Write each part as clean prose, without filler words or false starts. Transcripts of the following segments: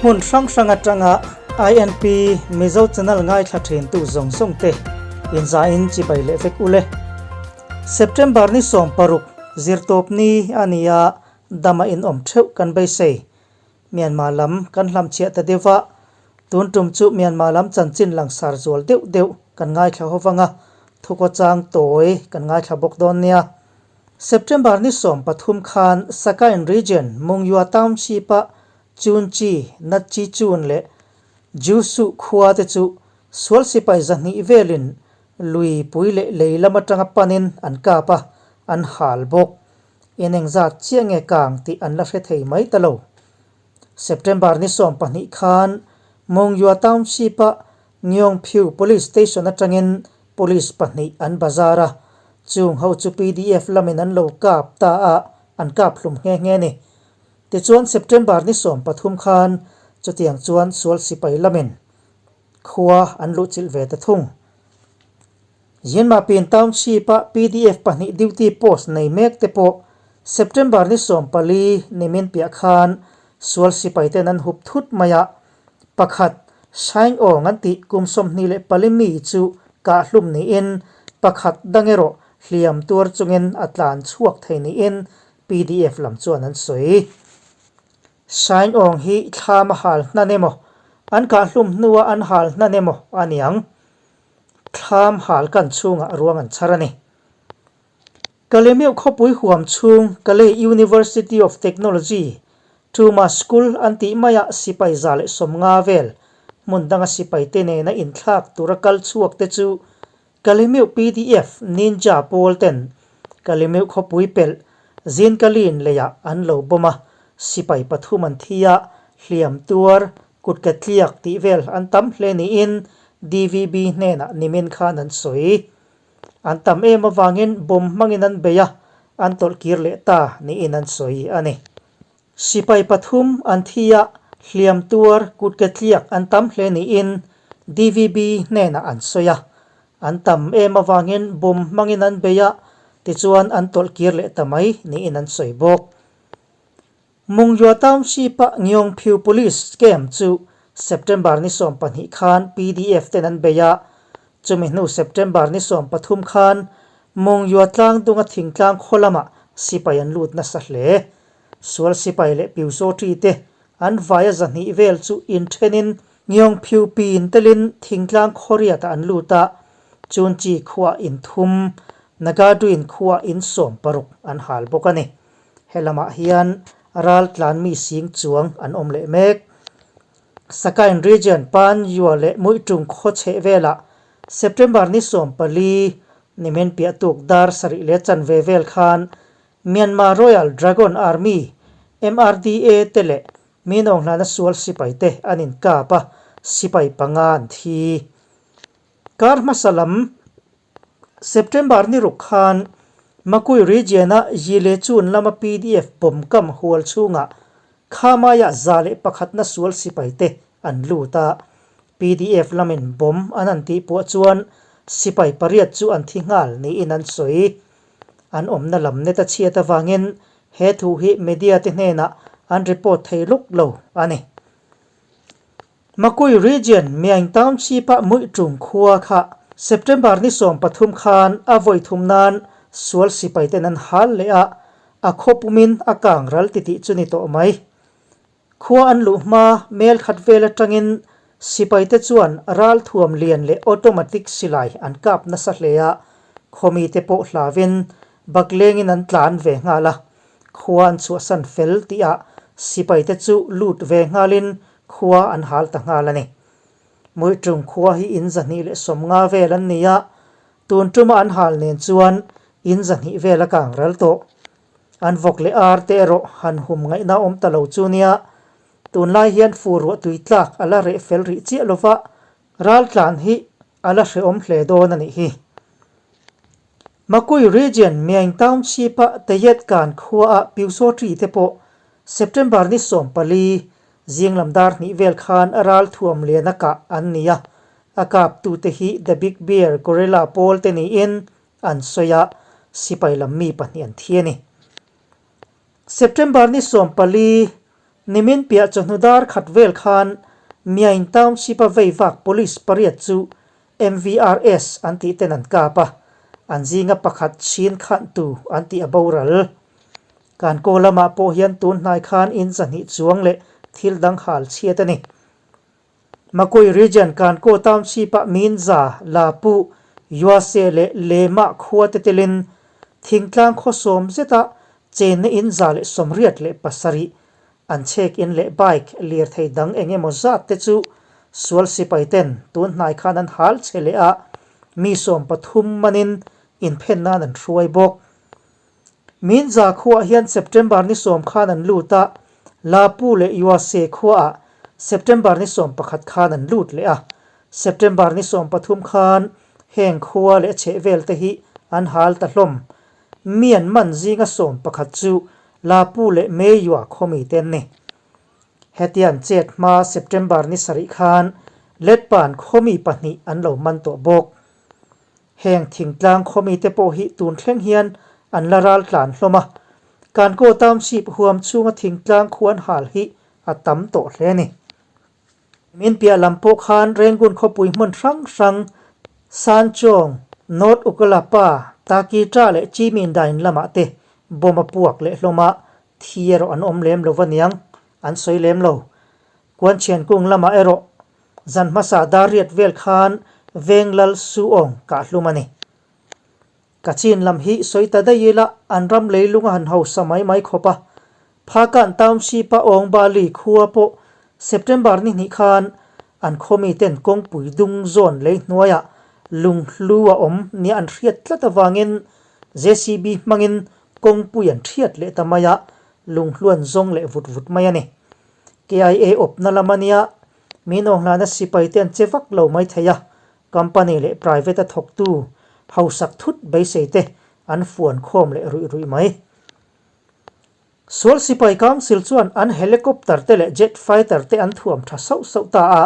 Hmun hrang hrang atanga INP Mizo Channel ngaithla thintu zawng zawng te inzain chibai leh vek ule. September ni 16 zirtawp ni a ni a, dama inawm theuh kan beisei. Myanmar lam kan hlamchhiah ta deuh a, tun tum chu Myanmar lam chanchin langsar zual deuh deuh kan ngaithla ho vang a, thukaw chang tawi kan ngaithla bawk dawn nia. September ni 13 khan Sakain Region Mungyua Township-a Chunchi, Natchichun leh Jiusu khua te chu sual sipai 200 velin lui pui leh lei lam atanga panin an kap a, an hal bawk. En engzat chiah nge kang tih an la hre thei mai ta lo. September ni 12 khan Mongyua Township-a Ngyongphiu Police Station atangin Police pahnih an bazar a, chung ho chu PDF lamin an lo kap ta a, an kap hlum nghe nghe a ni. Tichuan September ni 13 khan chutiang chuan sual sipai lamin khua an luhchilh ve ta thung. Zinmapin Township-a PDF pahnih duty post nei mek te pawh September ni 14 nimin piah khan sual sipai ten an hup thut mai a, pakhat Saing Awng an tih kum 24 mi chu kahhlum niin pakhat dang erawh hliam tuar chungin a tlan chhuak thei niin PDF lam chuan an sawi. Saing Awng hi thlam a hal hnan emaw, an kahhlum hnua an hal hnan emaw a niang. Thlam hal kan chhungah ruang an chhar a ni. Kalemeuh khawpui huam chhung Kalay University of Technology, Tuma School an tih maiah sipai 150 vel hmun danga sipai te nena inthlak tura kal chhuak te chu Kalemeuh PDF Ninja pawl ten Kalemeuh khawpui pelh Zinkalin leiah an lo bawm a, sipai pathum an thi a, hliam tuar Kut ke tliak tih vel an tam hle niin DVB hnenah nimin khan an sawi. An tam em avangin bomb hmangin an bei a, an tawlh kir leh ta niin an sawi a ni. Sipai pathum an thi a, hliam tuar kut ke tliak an tam hle niin DVB hnenah an sawi a. An tam em avangin bomb hmangin an bei a, tichuan an tawlh kir leh ta mai niin an sawi bawk. Mungyua Township-a Ngyongphiu Police Camp chu September ni 12 khan PDF ten an bei a, chumi hnu September ni 13 khan Mungyua tlangdunga thingtlang khaw lamah sipai an lut nasa hle. Sual sipai leh Piusawṭi te an vaia 200 vel chu inthenin Ngyongphiu pin telin thingtlang khawriatah an lut a, Chunchi khuaah in thum, Nagaduin khuaah in 16 an hal bawk a ni. He lamah hian ral tlan mi sing chuang an awm leh mek. Sakain Region Pan Yua leh Muitung khaw chheh velah September ni 14 nimin piah tuk dar sarih leh chanve vel khan Myanmar Royal Dragon Army, MRDA, te leh Minawnghlana sual sipai te an inkap a, sipai panga an thi. Kar hmasa lam September ni ruk khan Makui Region-a Yilechun lama PDF bawm kam hual chhungah Khamaiah 101na sual sipai te an lut a, PDF lamin bawm an han tih puah chuan sipai pariat chu an thi nghal niin an sawi. An awmna lam net a chhiat avangin he thu hi media te hnenah an report thei luk lo a ni. Makui Region Myaing Township-a Muitung khua kha September ni 13 khan a vawi thum nan sual sipai ten an hal leh a, a khaw pumin a kang ral titih chu ni tawh mai. Khua an luh hma mel khat vel atangin sipai te chuan ral thuam lian leh automatic silai an kap nasa hle a, khawmi te pawh hlauin baklengin an tlan ve nghal a. Khua an chhuahsan fel tihah sipai te chu lut ve nghalin khua an hal ta nghal a ni. Muitung khua hi in 250 vel an ni a, tun tuma an hal nen chuan in 200 vel a kang ral tawh. An vawk leh ar te erawh han hum ngaihna awm ta lo chu nia, tunlai hian fur ruah tui tlak a la reh fel rih chiah lova, ral tlan hi a la hrehawm hle dawn a nih hi. Makui Region Myaing Township-a Tayet Kan khuaah Piusawṭi te pawh September ni 14 zinglam dar hnih vel khan ral thuam lian a kah an ni a, a kaptute hi The Big Bear Gorilla pawl te niin an sawi a, sipai lam mi pahnih an thi a ni. September ni 14. Nimin piah chawhnu dar khat vel khan Myaing Township-a vei vak police pariat chu MVRS an tih ten an kap a, an zinga pakhat chhin khanhtu an tih a boral. Kankaw lamah pawh hian tun hnai khan in zahnih chuang leh thil dang hal chhiat a ni. Makui Region Kankaw Township-ah Minza, Lapu, Yuase leh Lema khua te telin thingtlang khaw sawm zeta chenna in 187 an chhek in leh bike lirthei dang eng emaw zat te chu sual sipai ten tun hnai khan an hal che leh a, mi 13 manin inphen nan an hruai bawk. Minza khuaah hian September ni 10 khan an lut a, Lapu leh Yuase khuaah September ni 11 khan an lut leh a. September ni 13 khan heng khua leh a chhehvel te hi an hal ta hlawm. Mi an man zinga 11 chu Lapu leh Meyua khawmi te an ni. Hetiang chet hma September ni 7 khan Letpan khawmi pahnih an lo man tawh bawk. Heng thingtlang khawmite pawh hi tun thleng hian an la ral tlan hlawm a, Kankaw Township huam chhunga thingtlang khuan hal hi a tam tawh hle a ni. Min piah lam pawh khan Rangoon khawpui hmun hrang hrang Sanchong, North Ukalapa, Takitra leh Chimindain lamah te bomb a puak leh hlawm a, thi erawh an awm lem lo va niang, an sawi lem lo. Kuanchhiankung lamah erawh Zan hmasa dar riat vel khan veng lal su awng kah hlum a ni. Kachin lam hi sawi ta daih ila an ram leilung a han hausa mai mai khawp a. Phakan Township-a awng Bali khua pawh September ni hnih khan an khawmi ten kawngpui dung zawn lei hnuaiah lunghlu a awm nia an hriat tlat avangin JCB hmangin kawngpui an thiat leh ta mai a, lunghlu an zawng leh vut vut mai a ni. KIA awpna lam a nia, min awnghlana sipai te an che vak lo mai thei a, company leh private a thawktu hausak thut beisei te an fuan khawm leh ruih ruih mai. Sual Sipai Council chuan an helicopter te leh jet fighter te an thuam tha sauh sauh ta a,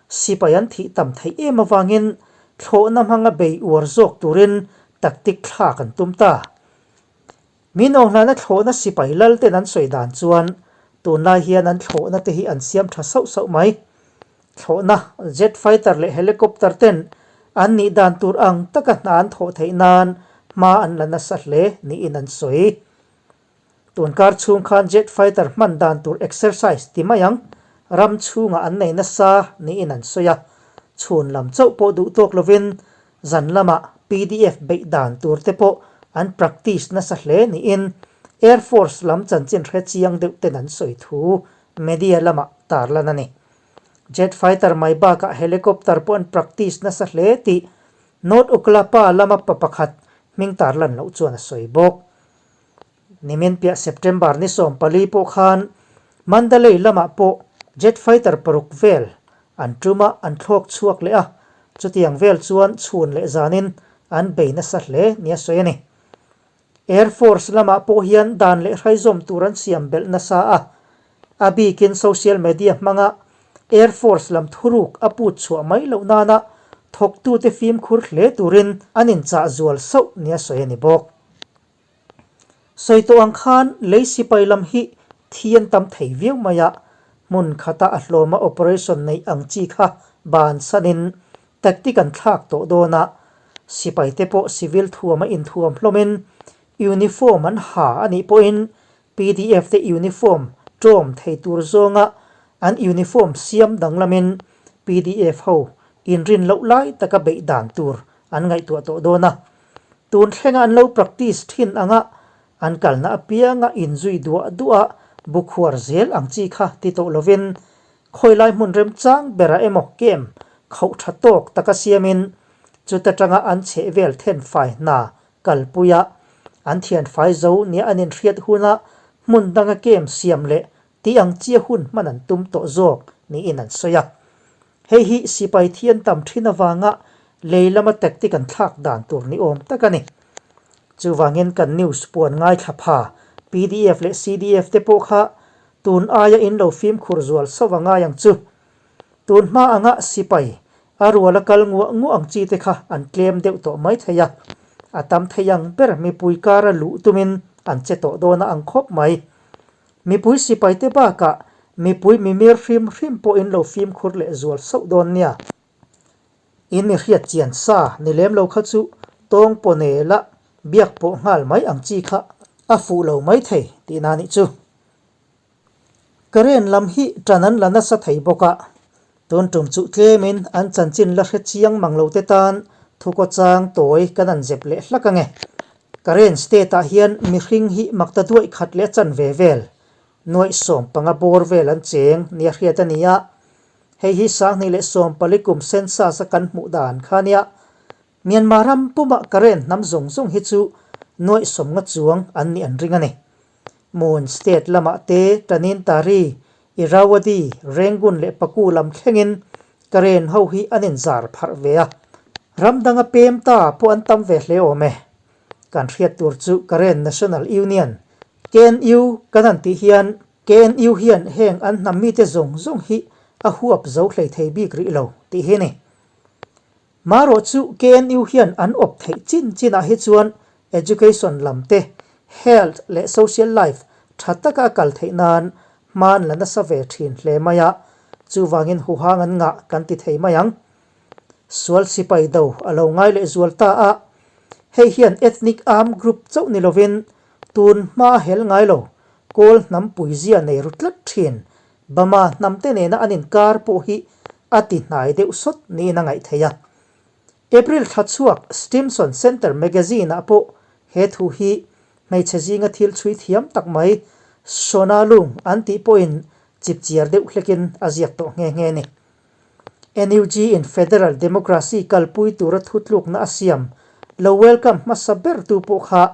sipai an thih tam theih em avangin thlawhna hmanga bei uar zawk turin tactic thlak an tum ta. Min awnghlana thlawhna sipai lal ten an sawi dan chuan tunlai hian an thlawhna te hi an siam tha sauh sauh mai. Thlawhna, jet fighter leh helicopter ten an nih dan tur ang taka hna an thawh theih nan hma an la nasa hle niin an sawi. Tunkar chhung khan jet fighter hman dan tur exercise ti mai ang ram chhungah an nei nasa niin an sawi a. Chhun lam chauh pawh duh tawk lovin Zan lamah pdf beih dan tur te pawh an practice nasa hle niin Air Force lam chanchin hre chiang deuh ten an sawi thu media lamah tarlan a ni. Jet fighter mai bakah helicopter pawh an practice nasa hle tih North Uklapa lama pa pakhat hming tarlan loh chuan a sawi bawk. Nimin piah September ni 14 pawh khan Mandalay lamah pawh jet fighter paruk vel an tum a, an thlawk chhuak leh a, chutiang vel chuan chhun leh zanin an bei nasa hle nia sawi a ni. Air Force lamah pawh hian dan leh hraizawm tur an siam belh nasa a, a bikin social media hmanga Air Force lam thuruk a put chhuah mai loh nana thawktute fimkhur hle turin an inchah zual sauh nia sawi a ni bawk. Sawi tawh ang khan lei sipai lam hi thi an tam thei viau mai a, hmun khata a hlawma operation neih ang chi kha bansanin tactic an thlak tawh dawn a, sipai te pawh civil thuama inthuam hlawmin uniform an ha a nih pawhin pdf te uniform ṭawm thei tur zawnga an uniform siam danglamin pdf ho inrin loh lai taka beih dan tur an ngaihtuah tawh dawn a. Tun thlenga an lo practice thin anga an kalna apianga inzui duah duah bukhuar zel ang chi kha ti tawh lovin khawilai hmun remchang berah emaw camp khauh tha tawk taka siamin chuta tanga an chheh vel then fai hna kalpuia an thian fai zo nia an inhriat huna hmun danga camp siam leh tih ang chia hun hman an tum tawh zawk niin an sawi a. Hei hi sipai thian tam thin avanga lei lama tactic an thlak dan tur ni awm tak a ni. Chuvangin kan news puan ngaithla pha pdf leh CDF te pawh kha tun aia in lo fimkhur zual sauh a ngai ang chu. Tun hma anga sipai a ruala kal nguah nguah ang chi te kha an tlem deuh tawh mai thei a, a tam thei ang ber mipui kara luh tumin an che tawh dawn a ang khawp mai. Mipui sipaite bakah Mipui mimir hrim hrim pawh in lo fimkhur leh zual sauh dawn nia. In mi hriat chian sa ni lem lo kha chu tawng pawh nela biak pawh nghal mai ang chi kha a fuh lo mai thei tihna nih chu. Karen lam hi tan an la nasa thei bawk a, tun tum chu tlemin an chanchin la hre chiang mang lo te tan thukaw chang tawi kan an zep leh hlak ange. Karen state ah hian mihring hi makta duaih khat leh a chan ve vel nuaih 15 bawr vel an cheng nia hriat a ni a, hei hi 2014 kum census a kan hmuh dan kha nia. Myanmar ram pumah Karen hnam zawng zawng hi chu nuaih 50 chuang an nih an ring a ni. Mon state lamah te Tanin Tari, Irrawaddy, Rangoon leh Paku lam thlengin Karen ho hi an inzar pharh ve a. Ram danga pem ta pawh an tam ve hle awm e. Kan hriat tur chu Karen National Union, KNU, kan han tih hian KNU hian heng an hnam mite zawng zawng hi a huap zo hlei thei bik rih lo tih hi a ni. Marawh chu KNU hian an awp theih chin chinah hi chuan education lam te, health leh social life tha taka a kal theih nan hma an la nasa ve thin hle mai a, chuvangin huhang an ngah kan ti thei mai ang. Sual sipai do a lo ngai leh zual ta a, hei hian ethnic armed group chauh ni lovin tun hma hel ngai lo Kawl hnam puizia nei ru tlat thin Bama hnamte nena an inkar pawh hi a ti hnai deuh sawt niin a ngaih theih a. April thla chhuak Stimson Center Magazine-ah pawh he thu hi hmeichhe zinga thil chhui thiam tak mai Shona Lung an tih pawhin chipchiar deuh hlekin a ziak tawh nghe nghe a ni. NUG in Federal Democracy kalpui tura thutlukna a siam lo welcome hmasa bertu pawh kha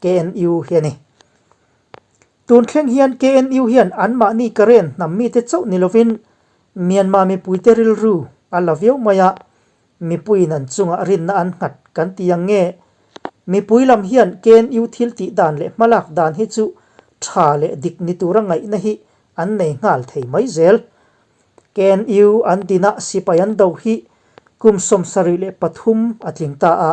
KNU hi a ni. Tun thleng hian KNU hian anmahni Karen hnam mite chauh ni lovin Myanmar mipuite rilru a la viau mai a, mipuiin an chungah rinna an nghat kan ti ang nge? Mipui lam hian KNU thil tih dan leh hmalak dan hi chu tha leh dik ni tura ngaihna hi an nei nghal thei mai zel. KNU an dinah sipai an do hi kum 73 a tling ta a,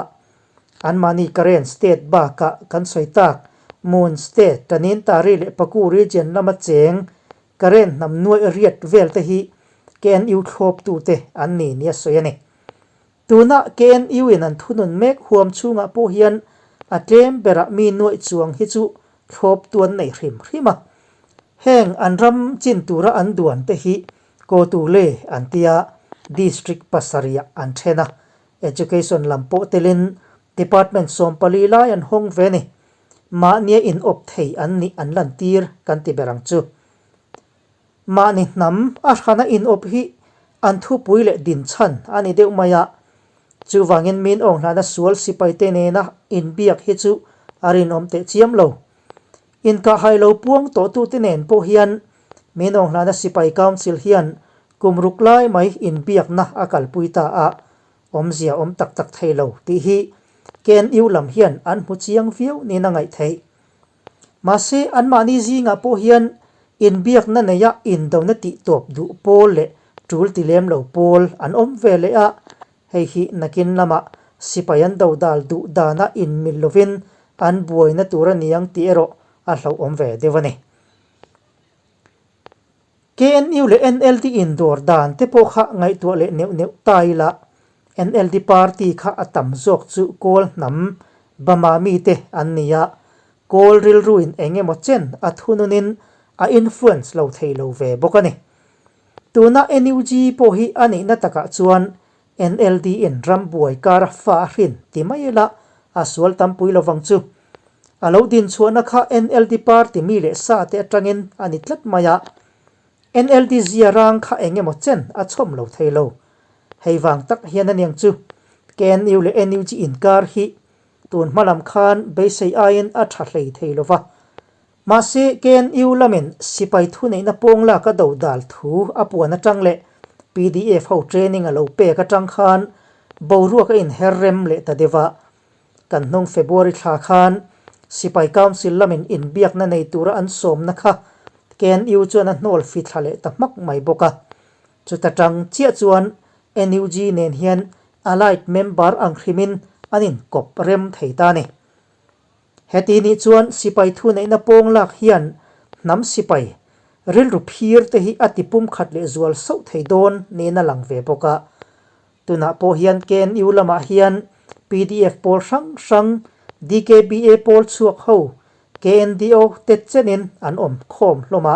Anmahni Karen State bakah kan sawi tak, Mon State, Tanin Tari leh Paku Region lama cheng Karen hnam nuaih riat vel te hi KNU thlawptute an ni nia sawi a ni. Tuna KNU in an thunun mek huam chhungah pawh hian a tlem berah mi nuaih chuang hi chu thlawptu an nei hrim hrim a. Heng an ram chin tura an duan te hi Kawtule an tia District pasarihah an then a, Education lam pawh telin Department 14 lai an hawng ve ni. Mahnia in awp thei an nih an lantir kan ti ber ang chu. Mahni hnam a hrana in awp hi an thupui leh dinchhan a ni deuh mai a. Chuvangin min awng hlana sual sipaite nena inbiak hi chu a rinawm teh chiam lo. Inkahhai lo puang tawhtute nen pawh hian min awng hlana sipai council hian Kum ruk lai mai inbiakna a kalpui ta a, awmzia awm tak tak thei lo tih hi KNU lam hian an hmu chiang viau niin a ngaih theih. Mahse, anmahni zingah pawh hian inbiakna neia indona tih tawp duh pawl leh tul ti lem lo pawl an awm ve leh a, hei hi nakin lamah sipai an dodal duh dana inmil lovin an buaina tur a niang tih erawh a hlauhawm ve deuh a ni. KNU leh NLD indawr dan te pawh kha ngaihtuah leh neuh neuh ta ila, NLD party kha a tam zawk chu Kawl hnam Bama mite an ni a, Kawl rilruin eng emaw chen a thununin a influence lo thei lo ve bawk a ni. Tuna NUG pawh hi a nihna takah chuan NLD in ram buai kara fa a hrin ti mai ila a sual tampui lovang chu. A lo dinchhuahna kha NLD party mi leh sa te atangin a ni tlat mai a, NLD zia rang kha eng emaw chen a chhawm lo thei lo. Hei vang tak hian aniang chu KNU leh NUG inkar hi tun hma lam khan beisei aiin a tha hlei thei lo va. Mahse KNU lamin sipai thuneihna pawng lak a dodal thu a puan atang leh pdf ho training a lo pek atang khan boruak a inher rem leh ta deuh a. Kan hnung February thla khan Sipai Council lamin inbiakna nei tura an sawmna kha KNU chuan a hnawl fi thla leh ta hmak mai bawk a. Chuta tang chiah chuan NUG nen hian allied member ang hrimin an inkawp rem thei ta a ni. Heti nih chuan sipai thuneihna pawng lak hian hnam sipai. rilru phir te hi a ti pumkhat leh zual sauh thei dawn niin a lang ve bawk a. Tunah pawh hian KNU lamah hian pdf pawl hrang hrang, DKBA pawl chhuak ho, KNDO te chenin an awm khawm hlawm a,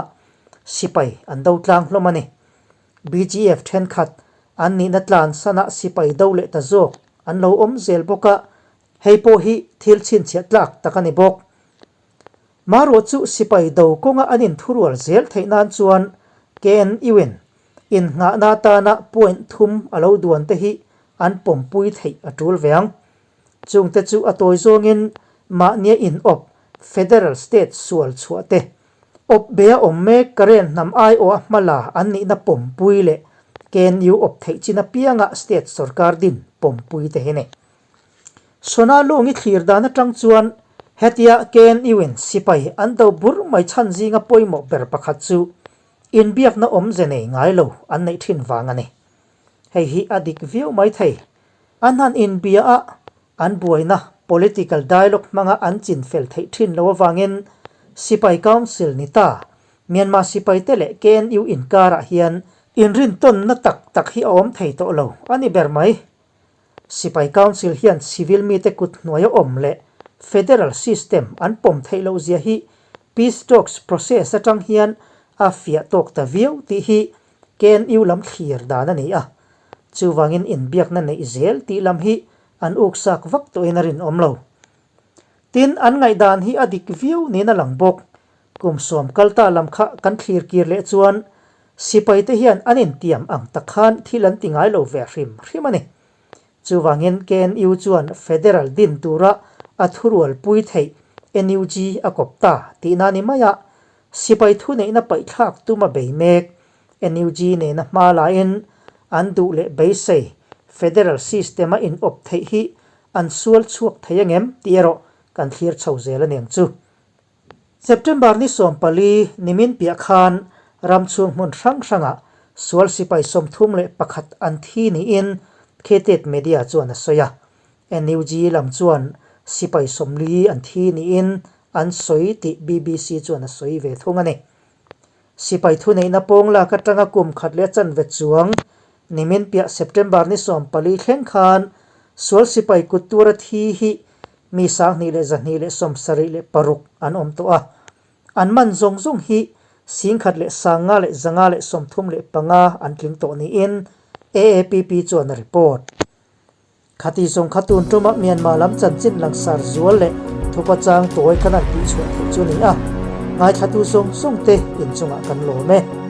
sipai an do tlang hlawm a ni. BGF thenkhat an nihna tlan sanah sipai do leh ta zawk an lo awm zel bawk a, hei pawh hi thil chhinchhiah tlak tak a ni bawk. Maruah chu sipai do kawnga an inthurual zel theih nan chuan KNU-in innghahna atana point thum a lo duan te hi an pawmpui theih a tul ve ang. Chungte chu a tawi zawngin mahnia inawp Federal State sual chhuah te, awp be a awm mek Karen hnam aiawha hmala an nihna pawmpui leh KNU awp theih chin apianga State sorkar din pawmpui te hi ni. Sona lung i thlir dan atang chuan hetia KNU-in sipai an do bur mai chhan zinga pawimawh ber pakhat chu inbiakna awmze nei ngai lo an neih thin vang a ni. Hei hi a dik viau mai thei. An han inbia a, an buaina political dialogue hmanga an chinfel theih thin lo avangin Sipai Council ni ta Myanmar sipaite leh KNU inkarah hian inrintawnna tak tak hi a awm thei tawh lo a ni ber mai. Sipai Council hian civil mite kut hnuaia awm leh federal system an pawm theih loh zia hi peace talks process atang hian a fiah tawk ta viau tih hi KNU lam thlir dan a ni a. Chuvangin inbiakna neih zel tih lam hi an uksak vak tawhin a rinawm lo. Tin, an ngaihdan hi a dik viau niin a lang bawk. Kum sawm kalta lam kha kan thlir kir leh chuan sipaite hian an intiam ang tak khan thil an ti ngai lo ve hrim hrim a ni. Chuvangin KNU chuan Federal din tura a thurualpui theih NUG a kawp ta tihna ni mai a, sipai thuneihna paihthlak tum a bei mek. NUG nena hma lain an duh leh beisei Federal system a inawp theih hi an sual chhuak thei angem tih erawh kan thlir chho zel a niang chu. September ni 14 nimin piah khan ram chhung hmun hrang hrangah sual sipai 31 an thi niin Khetet Media chuan a sawi a. NUG lam chuan sipai 40 an thi niin an sawi tih BBC chuan a sawi ve thung a ni. Sipai thuneihna pawng lak atanga kum khat leh a chanve chuang nimin piah September ni 14 thleng khan sual sipai kut tura thi hi Mi 2276 an awm tawh a, an man zawng zawng hi 15,535 an tling tawh niin AAPP chuan a report. Khati zawng kha tun tuma Myanmar lam chanchin langsar zual leh thupa chang tawi kan han tihchhuah theih chu a ni a, ngaithlatu zawng zawng te inchungah kan lawm e.